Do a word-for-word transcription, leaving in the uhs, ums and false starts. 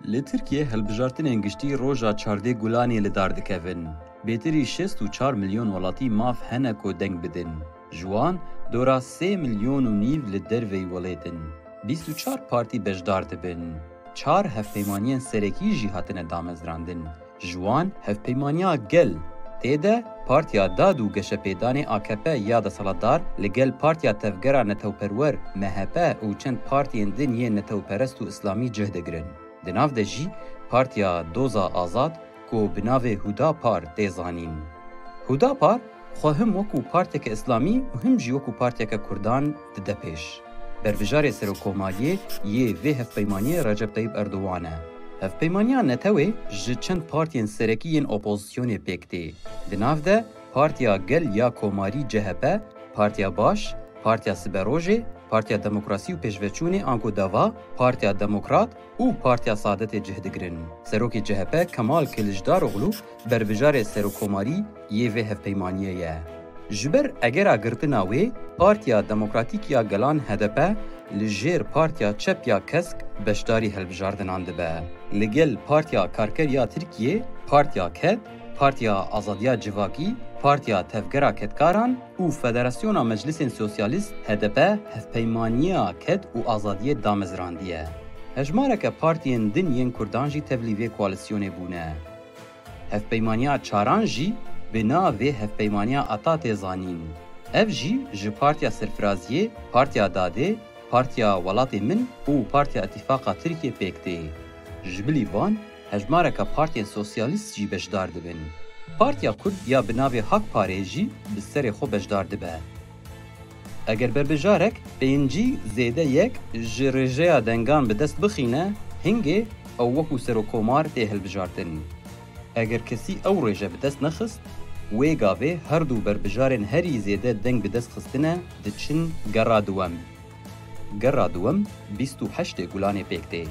Li Tirkiyê hilbijartinên giştî roja çardê Gulanê li dar dikevin. Bêtirî şêst û çar milyon welatî maf hene ku deng bidin. Ji wan dora sê milyon û nîv li derveyî welêt in. Bîst û çar partî beşdar dibin. Çar hevpeymaniyên serekî jî hatine damezrandin. Ji wan hevpeymaniya Gel tê de, Partiya Dad û Geşepêdanê A K P ya desthilatdar li gel Partiya Tevgera Netewperwer M H P û çend partiyên din yên netewperest û îslamî cih digirin. Di nav de jî Partiya Doza Azad ku bi navê Hudapar tê zanîn. Hudapar xwe him wekû partiyeke îslamî û him jî wekû partiyeke kurdan dide pêş. Berbijarê serokkomariyê yê vê hevpeymaniyê Recep Tayyip Erdogan e. Hevpeymaniya Netewê ji çend partiyên serekî yên opozisyonê pêk tê. Di nav de Partiya Gel ya Komarî C H P, Partiya Baş, Partiya Siberojê, Partiya Demokrasî û Pêşveçûnê anku Deva, Partiya Demokrat û Partiya Saadetê cih digirin. Serokê C H P Kemal Kilicdaroglu berbijarê serokkomarî yê vê hevpeymaniyê ye. Ji ber egera girtina wê, Partiya Demokratîk ya Gelan H D P li jêr Partiya Çep ya Kesk beşdarî hilbijartinan dibe. Li gel Partiya Karker ya Tirkiyê, Partiya KED, Partiya Azadiya Civakî, Partiya Tevgera Kedkaran û Federasyona Meclisên Sosyalîst H D P hevpeymaniya ked û azadiyê damezrandiye. Hejmareke partiyên din yên kurdan jî tevlî vê koalîsyonê bûne. Hevpeymaniya çaran jî bi navê Hevpeymaniya Ata tê zanîn. Ev jî ji Partiya Serfiraziyê, Partiya Dadê, Partiya Welatê Min û Partiya Îtîfaqa Tirkiyê pêk tê. Ji bilî van, hejmareke partiyên sosyalîst jî beşdar dibin. Partiya Kurd ya bi navê Hak Parê jî bi serê xwe beşdar dibe. Eger berbijarek pêncî zêde yek ji rêjeya dengan bi dest bixîne, hingê ew wekû serokkomar tê hilbijartin. Eger kesî ew rêje bi dest nexist, wê gavê her du berbijarên herî zêde deng bi dest xistine diçin gera duwem. Gera duwem bîst û heştê Gulanê pêk tê.